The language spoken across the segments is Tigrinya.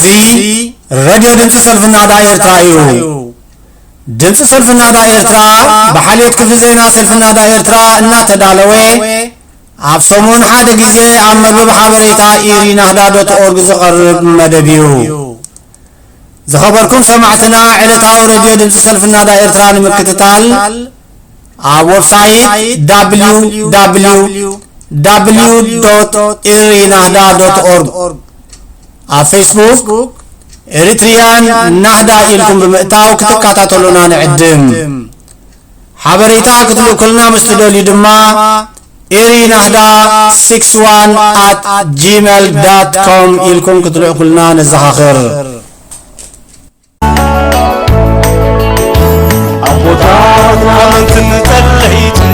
እዚ ሬድዮ ድምፂ ሰልፊ ናህዳ ኤርትራ እዩ። ድምፂ ሰልፊ ናህዳ ኤርትራ ብሓልዮት ክፍሊ ዜና ሰልፊ ናህዳ ኤርትራ እናተዳለወ ኣብ ሰሙን ሓደ ግዜ ኣብ መርበብ ሓበሬታ ኢሪ ናህዳ ዶት ኦርግ ዝቐርብ መደብ እዩ። ዝኸበርኩም ሰማዕትና፣ ዕለታዊ ሬድዮ ድምፂ ሰልፊ ናህዳ ኤርትራ ንምክትታል ኣብ ዌብሳይት www ኢሪ ናህዳ ዶት ኦርግ፣ ኣብ ፌስቡክ ኤሪትሪያን ናህዳ ኢልኩም ብምእታው ክትከታተሉና ንዕድም። ሓበሬታ ክትልእኩልና ምስ ትደልዩ ድማ ኢሪ ናህዳ six one at gmail dot com ኢልኩም ክትልእኩልና ነዘኻኽር። ኣቦታትና ኣመንትን ጸለይትን፣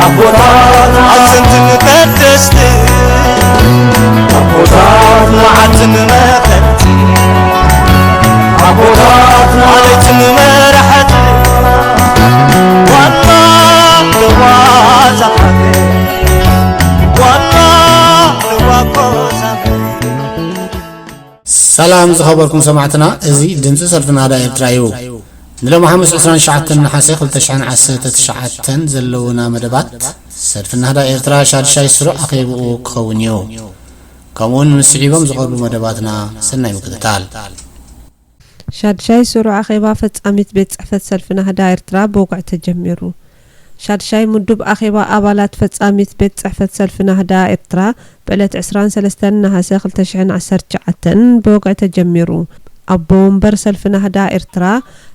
ኣቦታትና ኣዘንትን ቀደስትን፣ ኣቦታትና መዓልትን መኸንትን፣ ኣቦታትና ለይትን መራሕትን፣ ዋና ለዋዛ ሃገር፣ ዋና ለዋኮ ሃገር። ሰላም ዝኸበርኩም ሰማዕትና፣ እዚ ድምፂ ሰልፊ ናህዳ ኤርትራ እዩ። ንሎሚ ሓሙስ ዕስራን ትሽዓተን ነሓሰ ክልተ ሽሕን ዓሰርተ ትሽዓተን ዘለዉና መደባት፣ ሰልፊ ናህዳ ኤርትራ ሻድሻይ ስሩዕ ኣኼብኡ ክኸውን እዩ። ከምኡውን ምስ ስዒቦም ዝቐርቡ መደባትና ሰናይ ምክትታል። ሻድሻይ ስሩዕ ኣኼባ ፈጻሚት ቤት ጽሕፈት ሰልፊ ናህዳ ኤርትራ ብወግዒ ተጀሚሩ። ሻድሻይ ምዱብ ኣኼባ ኣባላት ፈጻሚት ቤት ጽሕፈት ሰልፊ ናህዳ ኤርትራ ብዕለት ዕስራን ሰለስተን ነሃሰ ክልተ ሽሕን ዓሰርተ ትሽዓተን ብወግዒ ተጀሚሩ። ኣቦ ወንበር ሰልፊ ናህዳ ኤርትራ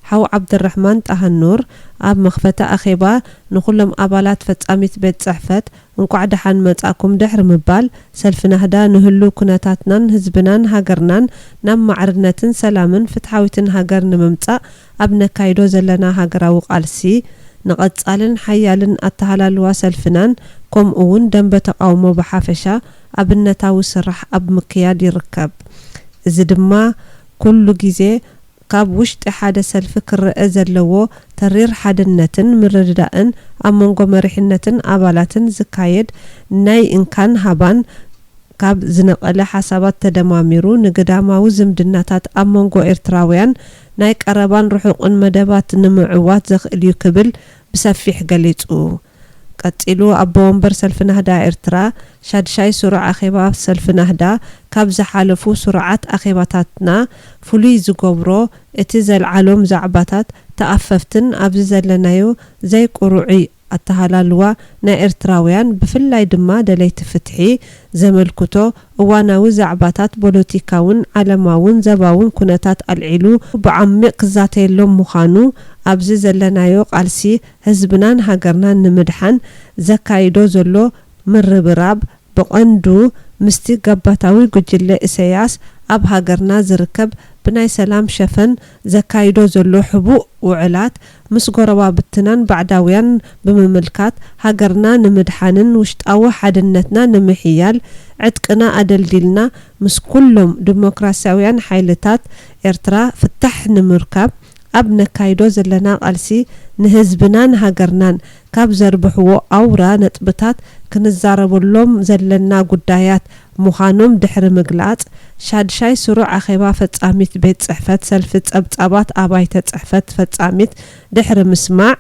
ሓው ዓብደራሕማን ጣሃኑር ኣብ መኽፈቲ ኣኼባ ንኹሎም ኣባላት ፈጻሚት ቤት ጽሕፈት እንቋዕ ደሓን መጻእኩም ድሕሪ ምባል፣ ሰልፊ ናህዳ ንህሉው ኩነታትናን ህዝብናን ሃገርናን ናብ ማዕርነትን ሰላምን ፍትሓዊትን ሃገር ንምምጻእ ኣብ ነካይዶ ዘለና ሃገራዊ ቃልሲ፣ ንቐጻልን ሓያልን ኣተሃላልዋ ሰልፍናን ከምኡ እውን ደንበ ተቓውሞ ብሓፈሻ ኣብነታዊ ስራሕ ኣብ ምክያድ ይርከብ። እዚ ድማ ኩሉ ግዜ ካብ ውሽጢ ሓደ ሰልፊ ክረኣ ዘለዎ ተሪር ሓድነትን ምርድዳእን ኣብ መንጎ መሪሕነትን ኣባላትን ዝካየድ ናይ እንካን ሃባን ካብ ዝነቐለ ሓሳባት ተደማሚሩ ንግዳማዊ ዝምድናታት ኣብ መንጎ ኤርትራውያን ናይ ቀረባን ርሑቕን መደባት ንምዕዋት ዘኽእል እዩ ክብል ብሰፊሕ ገሊጹ። ቀጺሉ ኣቦ ወንበር ሰልፊ ናህዳ ኤርትራ ሻድሻይ ስሩዕ ኣኼባ ሰልፊ ናህዳ ካብ ዝሓለፉ ስሩዓት ኣኼባታትና ፍሉይ ዝገብሮ እቲ ዘልዓሎም ዛዕባታት ተኣፈፍትን ኣብዚ ዘለናዮ ዘይቅሩዑይ ኣተሃላልዋ ናይ ኤርትራውያን ብፍላይ ድማ ደለይቲ ፍትሒ ዘመልክቶ እዋናዊ ዛዕባታት ፖለቲካውን ዓለማውን ዘባውን ኩነታት ኣልዒሉ ብዓሚቕ ክዛተየሎም ምዃኑ ኣብዚ ዘለናዮ ቃልሲ ህዝብናን ሃገርናን ንምድሓን ዘካይዶ ዘሎ ምርብራብ ብቐንዱ ምስቲ ገባታዊ ጉጅለ ኢሰያስ ኣብ ሃገርና ዝርከብ ብናይ ሰላም ሸፈን ዘካይዶ ዘሎ ሕቡእ ውዕላት ምስ ጎረባብትናን ባዕዳውያን ብምምልካት ሃገርና ንምድሓንን ውሽጣዊ ሓድነትና ንምሕያል ዕጥቅና ኣደልዲልና ምስ ኩሎም ዲሞክራስያውያን ሓይልታት ኤርትራ ፍታሕ ንምርካብ ኣብ ነካይዶ ዘለና ቃልሲ ንህዝብናን ሃገርናን ካብ ዘርብሕዎ ኣውራ ነጥብታት ክንዛረበሎም ዘለና ጉዳያት ምዃኖም ድሕሪ ምግላጽ፣ ሻድሻይ ስሩዕ ኣኼባ ፈጻሚት ቤት ጽሕፈት ሰልፊ ጸብጻባት ኣባይተ ጽሕፈት ፈጻሚት ድሕሪ ምስማዕ፣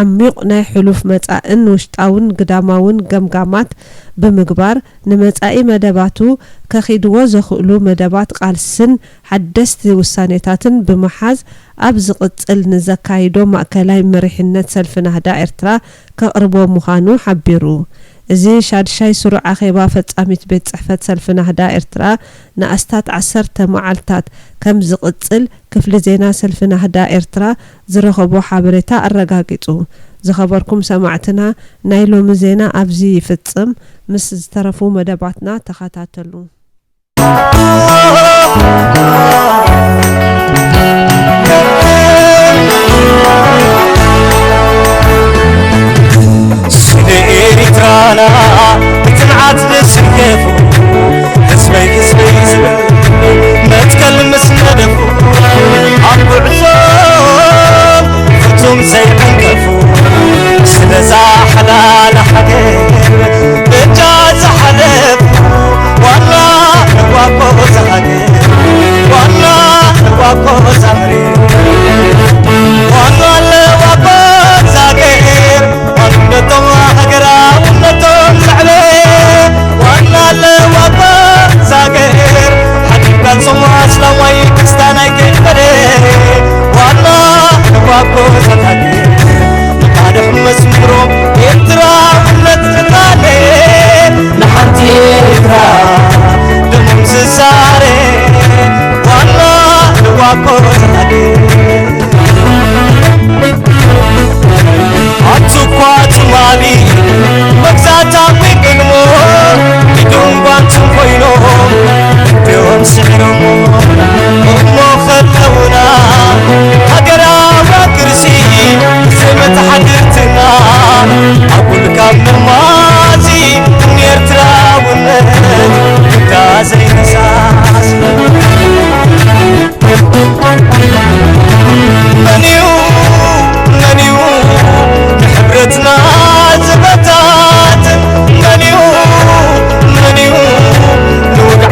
ዓሚቕ ናይ ሕሉፍ መጻእን ውሽጣውን ግዳማውን ገምጋማት ብምግባር፣ ንመጻኢ መደባቱ ከኺድዎ ዘኽእሉ መደባት ቃልስን ሓደስቲ ውሳኔታትን ብምሓዝ፣ ኣብ ዝቕጽል ንዘካይዶ ማእከላይ መሪሕነት ሰልፊ ናህዳ ኤርትራ ከቕርቦ ምዃኑ ሓቢሩ። እዚ ሻድሻይ ስሩዕ ኣኼባ ፈጻሚት ቤት ጽሕፈት ሰልፊ ናህዳ ኤርትራ ንኣስታት ዓሰርተ መዓልታት ከም ዝቕጽል ክፍሊ ዜና ሰልፊ ናህዳ ኤርትራ ዝረኸቦ ሓበሬታ ኣረጋጊጹ። ዝኸበርኩም ሰማዕትና፣ ናይ ሎሚ ዜና ኣብዚ ይፍጽም። ምስ ዝተረፉ መደባትና ተኸታተሉ። ስለ ኤሪትራና ብጽንዓት ዝስየፉ፣ ህዝበይ ህዝበይ ዝብል መትከል ምስ ነደፉ፣ ኣብ ጉዕዞ ፍጹም ዘይዕንቀፉ፣ ስለዛ ሓላል ሃገር በጃ ዝሓለፉ፣ ዋላ ነዋቆ ዝሃገር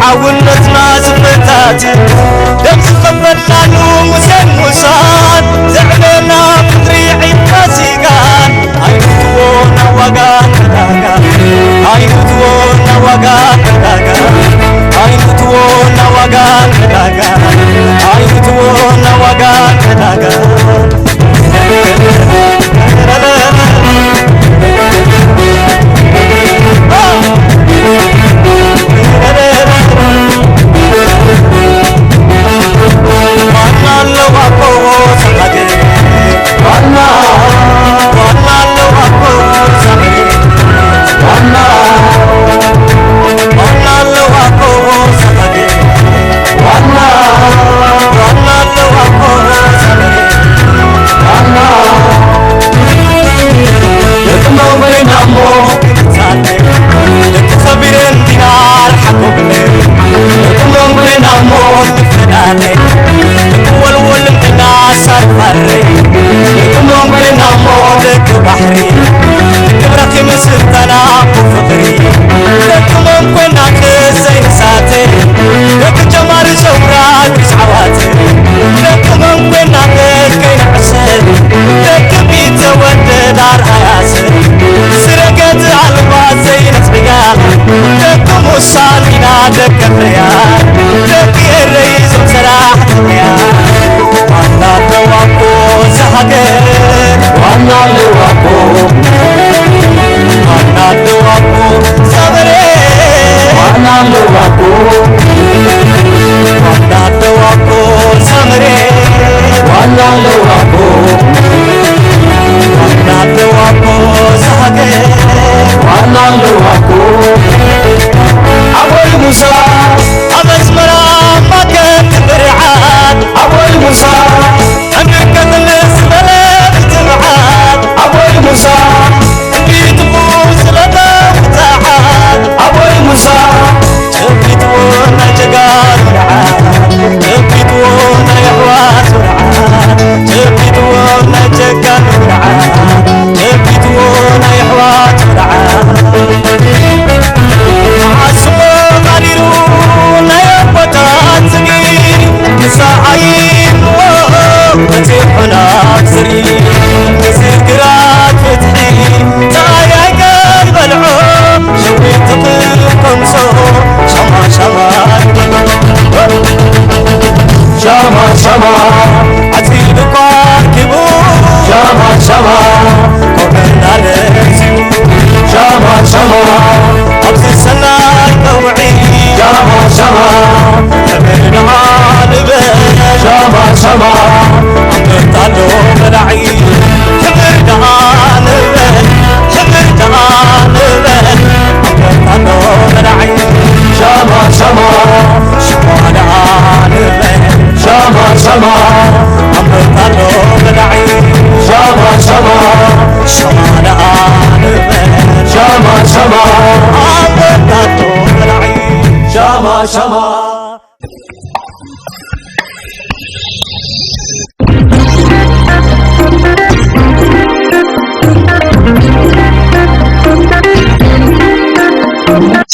ሓውነትና ዝፈታትን ደም ዝኸፈልናሉ ሙሴን ሙሳን ዘዕለና ምድሪ ዒድና ሲጋን ኣይትዎ ናዋጋ ዕዳጋ ኣይትዎ ናዋጋ ዕዳጋ ኣይትዎ ናዋጋ ዕዳጋ ኣይትዎ ናዋጋ ዕዳጋ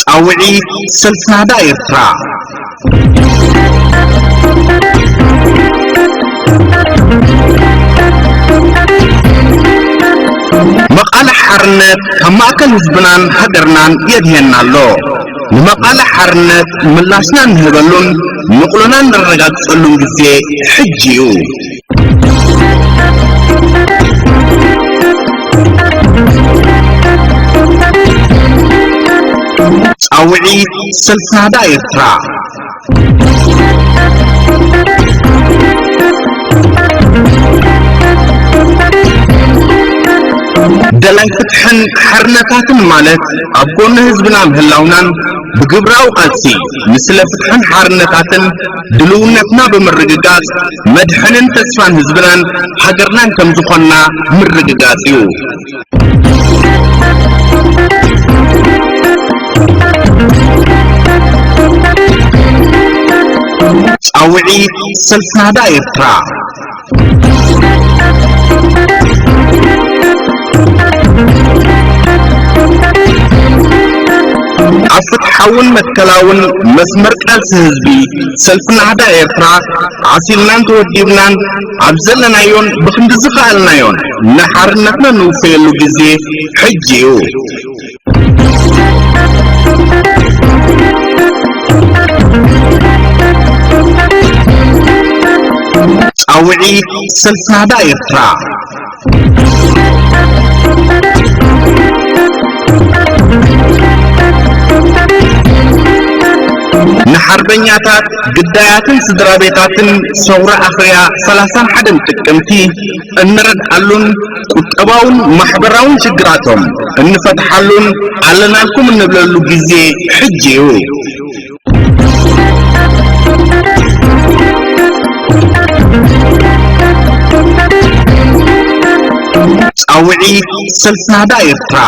ጻውዒት ሰልፊ ናህዳ ኤርትራ። መቓልሕ ሓርነት ካብ ማእከል ህዝብናን ሃገርናን የድህየና ኣሎ። ንመቓልሕ ሓርነት ምላሽና እንህበሉን ንቕሎና እነረጋግጸሉን ግዜ ሕጂ እዩ። ጻውዒት ሰልፊ ናህዳ ኤርትራ። ደላይ ፍትሕን ሓርነታትን ማለት ኣብ ጎኒ ህዝብና ምህላውናን ብግብራዊ ቃልሲ ንስለ ፍትሕን ሓርነታትን ድልውነትና ብምርግጋጽ መድሕንን ተስፋን ህዝብናን ሃገርናን ከም ዝኾንና ምርግጋጽ እዩ። ጻውዒት ሰልፊ ናህዳ ኤርትራ። ኣብ ፍትሓውን መትከላውን መስመር ቃልሲ ህዝቢ ሰልፊ ናህዳ ኤርትራ ዓሲልናን ተወዲብናን ኣብ ዘለናዮን ብኽንዲ ዝኸኣልናዮን ንሓርነትና ንውፈየሉ ግዜ ሕጂ እዩ። ጻውዒት ሰልፊ ናህዳ ኤርትራ። ንሓርበኛታት፣ ግዳያትን ስድራ ቤታትን ሰውራ ኣኽርያ ሰላሳን ሓደን ጥቅምቲ እንረድኣሉን ቁጠባውን ማሕበራውን ችግራቶም እንፈትሓሉን ኣለናልኩም እንብለሉ ግዜ ሕጂ እዩ። ጻውዒት ሰልፊ ናህዳ ኤርትራ።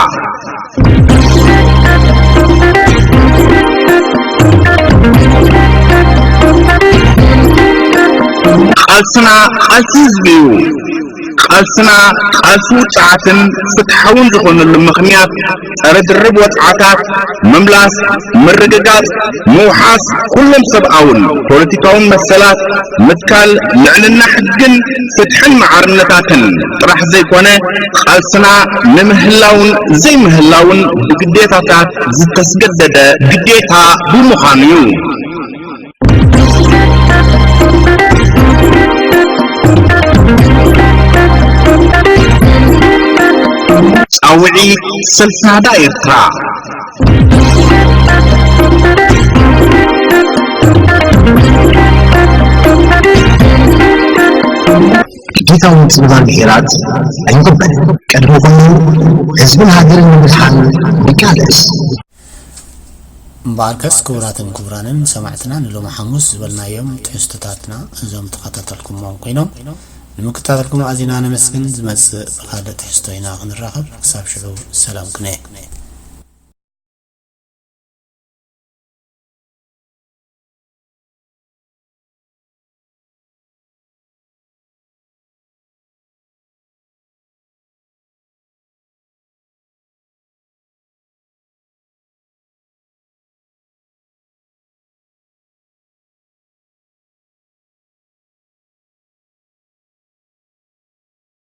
ቃልስና ቃልሲ ህዝቢ እዩ። ቃልስና ቃልሲ ውጽዓትን ፍትሓውን ዝኾነሉ ምኽንያት ጸረ ድርብ ወጽዓታት፣ ምምላስ፣ ምርግጋጽ፣ ምውሓስ ኩሎም ሰብኣውን ፖለቲካውን መሰላት፣ ምትካል ልዕልና ሕግን ፍትሕን መዓርነታትን ጥራሕ ዘይኮነ፣ ቃልስና ንምህላውን ዘይምህላውን ብግዴታታት ዝተስገደደ ግዴታ ብምዃኑ እዩ። ጻውዒት ሰልፊ ናህዳ ኤርትራ። ጌታውን ጽልባን ብሄራት ኣይንቕበልን። ቅድሚ ኩሉ ህዝብን ሃገርን ንምድሓን ንቃለስ። እምበኣርከስ ክቡራትን ክቡራንን ሰማዕትና፣ ንሎሚ ሓሙስ ዝበልናዮም ትሕዝቶታትና እዞም ተኸታተልኩሞም ኮይኖም፣ ንምክታተልኩም ኣዚና ነመስግን። ዝመጽእ ብኻልእ ትሕዝቶ ኢና ክንራኸብ። ክሳብ ሽዑ ሰላም ክንየ።